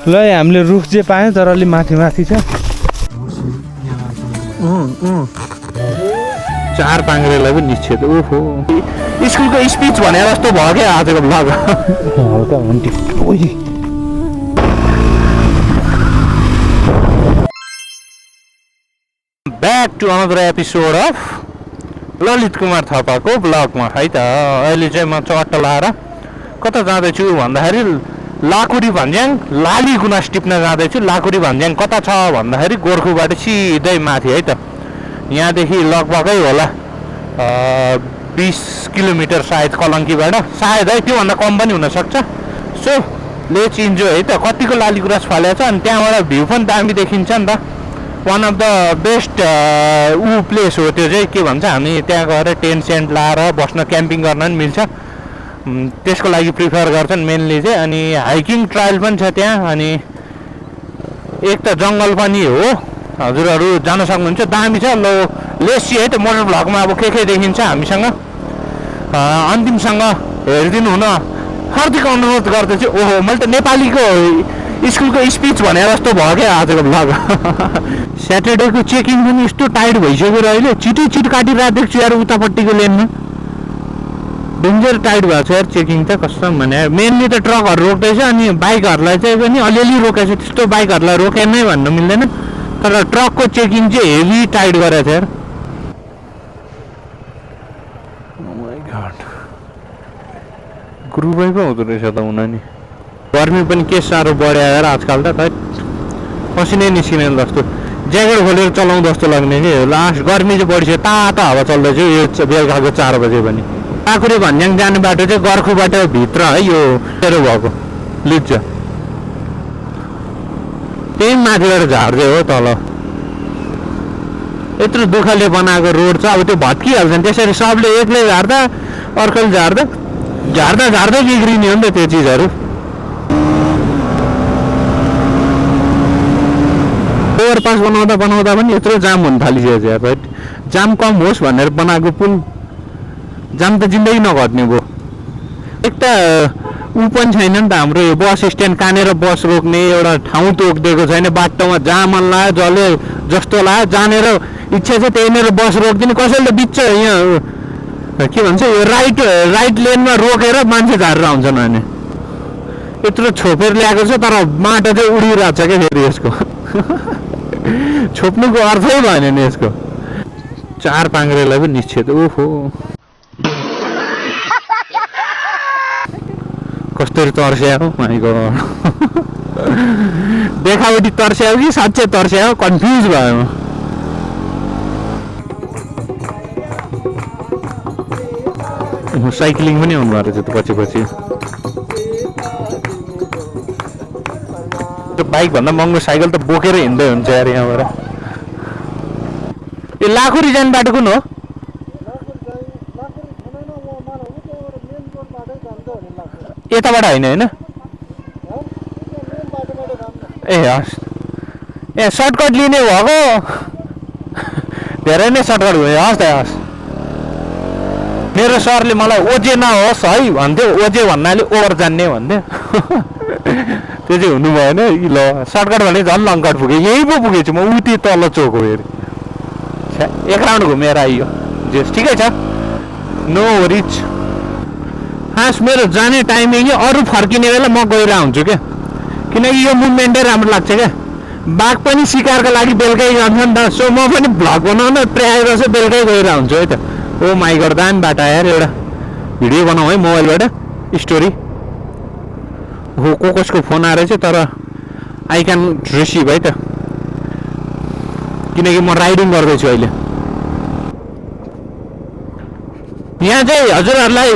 ल हामीले रुख चाहिँ पायौँ तर अलि माथि माथि छ। 4 पाङ्ग्रेलाई पनि निश्चित। ओहो स्कुलको स्पिच भने जस्तो भयो क्या आजको ब्लग। हल्का हुन्थ्यो। Back to another episode of Lalit Kumar थापाको ब्लगमा है त। अहिले चाहिँ म चट्ट लाएर कता जाँदैछु भन्दाखेरि लाकुरी भन्ज्याङ लाली गुनास टिप्न जाँदैछु। लाकुरी भन्ज्याङ कता छ भन्दाखेरि गोर्खुबाट सिधै माथि है त। यहाँदेखि लगभगै होला 20 किलोमिटर सायद कलङ्कीबाट, सायद है त्योभन्दा कम पनि हुनसक्छ। सो लेट्स इन्जोय है त। कतिको लाली गुराँस फलेको छ अनि त्यहाँबाट भ्यू पनि दामी देखिन्छ नि त। One of the best place हो त्यो चाहिँ। के भन्छ हामी त्यहाँ गएर टेन्ट सेन्ट लाएर बस्न क्याम्पिङ गर्न पनि मिल्छ, त्यसको लागि प्रिफर गर्छन् मेनली चाहिँ। अनि हाइकिङ ट्रायल पनि छ त्यहाँ। अनि एक त जङ्गल पनि हो, हजुरहरू जान सक्नुहुन्छ, दामी छ। लो लेसी है त। मोटर भ्लगमा अब के देखिन्छ हामीसँग। अन्तिमसँग हेरिदिनु हुन हार्दिक अनुरोध गर्दछु। ओहो मैले त नेपालीको स्कुलको स्पिच भने जस्तो भयो क्या आजको भ्लग। स्याटरडेको चेकिङ पनि यस्तो टाइट भइसक्यो र अहिले छिटो काटिरहेको देख्छु यार उतापट्टिको लेनमा। डेन्जर टाइट भएको छ यार चेकिङ त कसम भने। मेनली त ट्रकहरू रोक्दैछ अनि बाइकहरूलाई चाहिँ पनि अलिअलि रोकेको छ। त्यस्तो बाइकहरूलाई रोके नै भन्नु मिल्दैन, तर ट्रकको चेकिङ चाहिँ हेभी टाइट गरेको छ यार। ग्रुपै पो हुँदो रहेछ त हुन नि। गर्मी पनि के साह्रो बढ्यो यार आजकल त। खै पसिनै निस्किने जस्तो, ज्याकेट खोलेर चलाउँ जस्तो लाग्ने कि। लास्ट गर्मी चाहिँ बढिसक्यो, तातो हावा चल्दैछ यो बेलुकाको 4 बजे पनि। लाकुरी भन्ज्याङ जाने बाटो चाहिँ गोर्खुबाट भित्र है, यो तेरो भएको लिप्च त्यही माथिबाट झार्दै हो तल। यत्रो दुःखले बनाएको रोड छ, अब त्यो भत्किहाल्छन् त्यसरी। सबले एक्लै झार्दा अर्कोले झार्दा बिग्रिने हो नि त त्यो चिजहरू। ओभरपास बनाउँदा पनि यत्रो जाम हुन थालिसकेको छ यार। जाम कम होस् भनेर बनाएको पुल, जाम त जिन्दगी नघट्ने भयो। एक त ऊ पनि छैन नि त हाम्रो यो बस स्ट्यान्ड कहाँनिर बस रोक्ने एउटा ठाउँ तोकिदिएको छैन। बाटोमा जामन लाग्यो, जले जस्तो लाग्यो। जानेर इच्छा छ त्यहीँनिर बस रोकिदिने, कसैले त बिच यहाँ के भन्छ यो राइट लेनमा रोकेर मान्छे झारेर हुन्छन् भने। यत्रो छोपेर ल्याएको छ तर माटो चाहिँ उडिरहेको छ क्या फेरि यसको। छोप्नुको अर्थै भएन नि यसको। 4 पाङ्ग्रेलाई पनि निश्चित। ओहो कस्तरी तर्स्यायो माइ गॉड। देखावटी तर्स्यायो कि साँच्चै तर्स्यायो, कन्फ्युज भयो म। साइक्लिङ पनि आउनु भएको रहेछ त पछि। बाइकभन्दा महँगो साइकल त बोकेर हिँड्दै हुन्छ यार यहाँबाट। यो लाखुरी जाने बाटो कुन हो? यताबाट होइन होइन? ए हस्, ए सर्टकट लिने भएको। धेरै नै सर्टकट भयो। हस् त हस्। मेरो सरले मलाई ओजे नहोस् है भन्थ्यो, ओजे भन्नाले ओभर जान्ने भन्थ्यो। त्यो चाहिँ हुनु भएन। ल सर्टकट भने झन् लङ्कट पुगेँ, यहीँ पो पुगेछु म। उति तल चोक हो फेरि। एक राउन्ड घुमेर आइयो जे ठिकै छ, नो वरिज। खास मेरो जाने टाइमिङ अरू फर्किने बेला म गएर हुन्छु क्या, किनकि यो मुभमेन्टै राम्रो लाग्छ क्या। बाघ पनि सिकारको लागि बेलुकै जान्छ नि त। सो म पनि भ्लग बनाउन प्रायः जस्तो बेलुकै गएर हुन्छु है त। ओ माइ गड दामी बाटो आएर एउटा भिडियो बनाऊ है मोबाइलबाट स्टोरी। हो कसको फोन आएर चाहिँ, तर आई क्यान रिसिभ है त, किनकि म राइडिङ गर्दैछु अहिले। यहाँ चाहिँ हजुरहरूलाई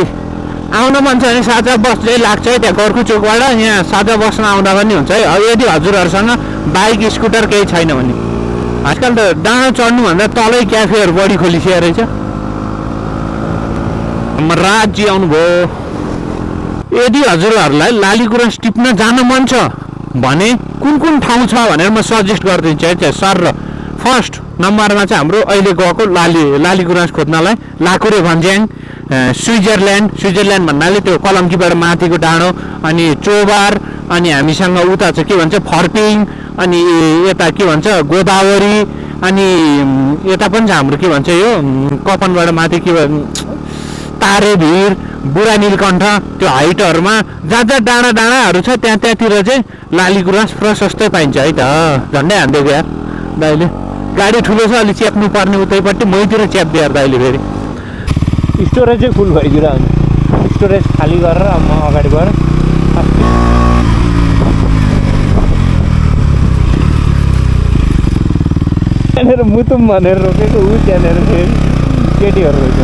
आउन मन छ भने साझा बस चाहिँ लाग्छ है त्यहाँ गोर्खु चोकबाट। यहाँ साझा बसमा आउँदा पनि हुन्छ है, यदि हजुरहरूसँग बाइक स्कुटर केही छैन भने। आजकल त डाँडो चढ्नुभन्दा तलै क्याफेहरू बढी खोलिसकेको रहेछ। राजी आउनुभयो। यदि हजुरहरूलाई लाली गुराँस टिप्न जान मन छ भने कुन ठाउँ छ भनेर म सजेस्ट गरिदिन्छु है सर। र फर्स्ट नम्बरमा चाहिँ हाम्रो अहिले गएको लाली गुराँस खोज्नलाई लाकुरे भन्ज्याङ, स्विजरल्यान्ड भन्नाले त्यो कलम्कीबाट माथिको डाँडो अनि चोबार अनि हामीसँग उता चाहिँ के भन्छ फर्पिङ अनि यता के भन्छ गोदावरी अनि यता पनि छ हाम्रो के भन्छ यो कपनबाट माथि के तारेभिर बुढा नीलकण्ठ त्यो हाइटहरूमा जहाँ जहाँ डाँडाहरू छ त्यहाँतिर चाहिँ लाली गुराँस प्रशस्तै पाइन्छ है त झन्डै हान्दिएको यार दाइले गाडी ठुलो छ अलिक च्याप्नु पर्ने उतैपट्टि मैतिर च्याप्दियो यार दाइले फेरि स्टोरेज चाहिँ फुल भइदिएर स्टोरेज खाली गरेर म अगाडि गएर त्यहाँनिर मुतुम भनेर रोकेको ऊ त्यहाँनिर फेरि केटीहरू रहेछ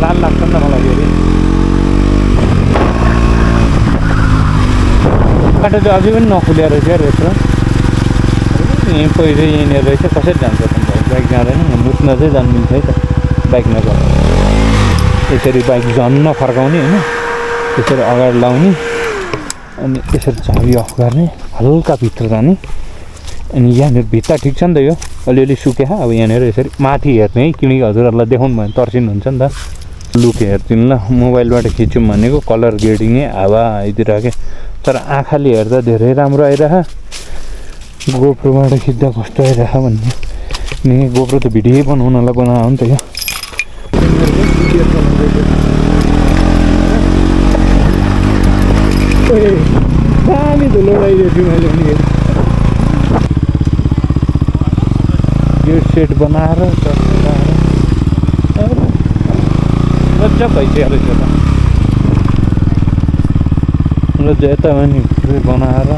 लाल लाग्छ नि त मलाई फेरि बाटो चाहिँ अझै पनि नखुल्या रहेछ रहेछ यहीँ पहिरो यहीँनिर रहेछ कसरी जान्छ त बाइक जाँदैन मुत्न चाहिँ जानिन्छ है त बाइक नगएर यसरी बाइक झन्न फर्काउने होइन त्यसरी अगाडि लाउने अनि त्यसरी चाबी अफ गर्ने हल्का भित्र जाने अनि यहाँनिर भित्ता ठिक छ नि त यो अलिअलि सुके अब यहाँनिर यसरी माथि हेर्ने है किनकि हजुरहरूलाई देखाउनु भयो तर्सिनुहुन्छ नि त लुक हेरिदिनु ल मोबाइलबाट खिच्यौँ भनेको कलर ग्रेडिङै हावा आइदिरहेको तर आँखाले हेर्दा धेरै राम्रो आइरह गोप्रोबाट खिच्दा कस्तो आइरह भन्ने नि गोप्रो त भिडियो बनाउनलाई बनाएको नि त यो दामी धुलो उडाइदिएको छु मैले नि गेट सेट बनाएर मजा भइसक्यो रहेछ त र यता पनि बनाएर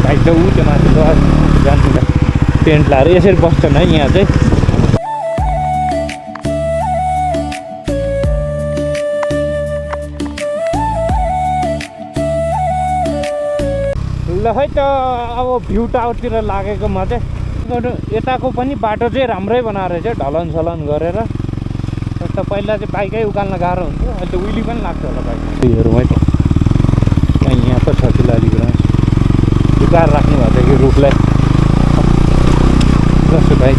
बाइक त ऊ त्यो माथि जान्छु त टेन्ट लाएर यसरी बस्छन् है यहाँ चाहिँ ल खै त अब भ्यू टावरतिर लागेको म चाहिँ यताको पनि बाटो चाहिँ राम्रै बनाएर चाहिँ ढलन सलन गरेर त पहिला चाहिँ बाइकै उकाल्न गाह्रो हुन्थ्यो अहिले त उइली पनि लाग्छ होला बाइक हेरौँ है त यहाँ पो छ कि लाली गुराँस झुकाएर राख्नु भएको थियो कि रुखलाई जस्तो भाइ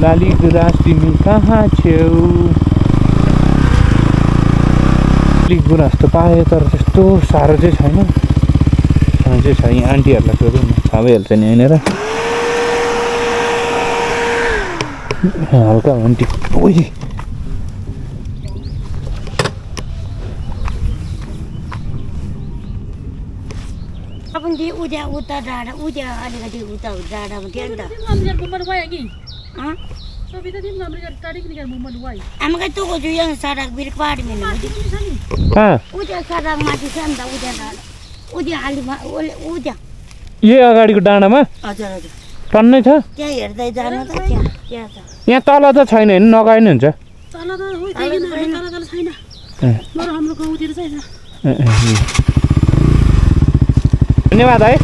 लाली गुराँस तिमी कहाँ छेउ लाली गुराँस त पाएँ तर त्यस्तो साह्रो चाहिँ छैन चाहिँ छ यहाँ आन्टीहरूलाई सोधौँ न थाहा भइहाल्छ नि यहाँनिर हल्का आन्टी ओइ पनि उता उता डाँडा उता अलिकति उता डाँडामा थियो नि त आमाकै तँ को जो सडक बिर पहाड में उता सडक माथि छ नि त उता डाँडा उता आलीमा उता यही अगाडिको डाँडामा हजुर हजुर टन्नै छ त्यहाँ हेर्दै जानु त त्यहाँ छ यहाँ तल त छैन नि नगए नि हुन्छ तल त छैन तर हाम्रो गाउँतिर चाहिँ छ धन्यवाद है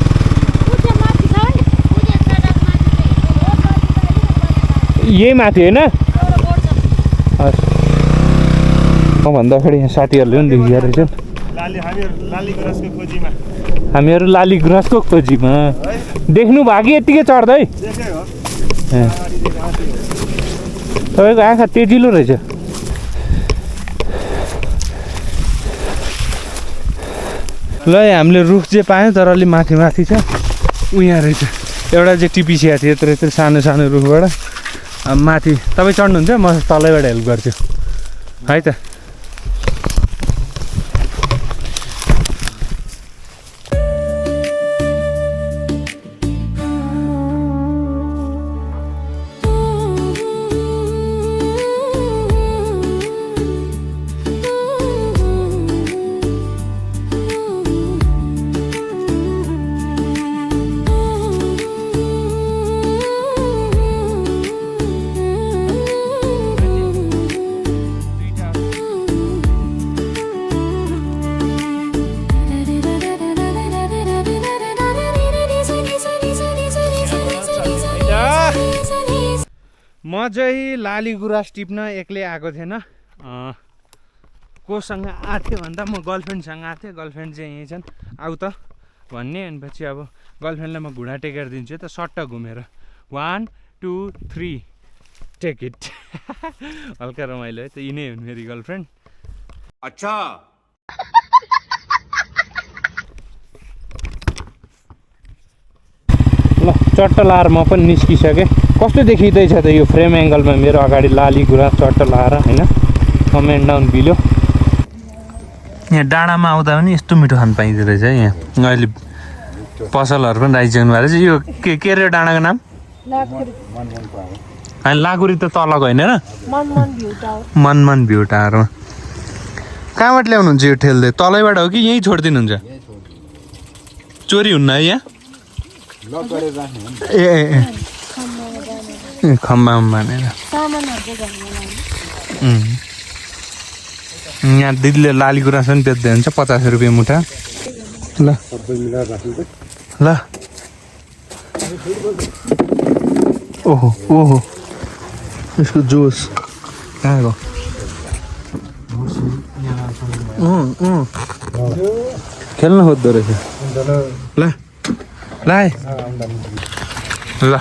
यही माथि होइन भन्दाखेरि यहाँ साथीहरूले पनि देखिरहेको रहेछ हामीहरू लाली गुराँसको खोजीमा देख्नु भयो कि यत्तिकै चढ्दै तपाईँको आँखा तेजिलो रहेछ ल हामीले रुख चाहिँ पायौँ तर अलि माथि माथि छ ऊ यहाँ रहेछ एउटा चाहिँ टिपिसिया थियो यत्रो यत्रो सानो सानो रुखबाट माथि तपाईँ चढ्नुहुन्छ म तलैबाट हेल्प गर्छु है त म चाहिँ लाली गुराँस टिप्न एक्लै आएको थिएन कोसँग आएको थियो भन्दा म गर्लफ्रेन्डसँग आएको थिएँ गर्लफ्रेन्ड चाहिँ यहीँ छन् आऊ त भन्ने अनि पछि अब गर्लफ्रेन्डलाई म घुँडा टेकेर दिन्छु त सट्ट घुमेर 1 2 3 टेक इट हल्का रमाइलो है त यिनै हुन् मेरी गर्लफ्रेन्ड अच्छा ल चट्ट लाएर म पनि निस्किसकेँ कस्तो देखिँदैछ त यो फ्रेम एङ्गलमा मेरो अगाडि लाली गुराँस चट्ट लाएर होइन कमेन्ट डाउन बिलो यहाँ डाँडामा आउँदा पनि यस्तो मिठो खानु पाइँदो रहेछ है यहाँ अहिले पसलहरू पनि राखिसक्नु भएको रहेछ यो के अरे डाँडाको नाम होइन लाकुरी त तलको होइन र मनमन भ्यू टावरमा कहाँबाट ल्याउनुहुन्छ यो ठेल्दै तलैबाट हो कि यहीँ छोडिदिनुहुन्छ चोरी हुन्न है यहाँ ए खम्बामा मानेर यहाँ दिदीले लाली गुराँस पनि बेच्दै हुन्छ 50 रुपियाँ मुठा ल ल ओहो ओहो यसको जोस कहाँको खेल्न खोज्दो रहेछ ल ल ल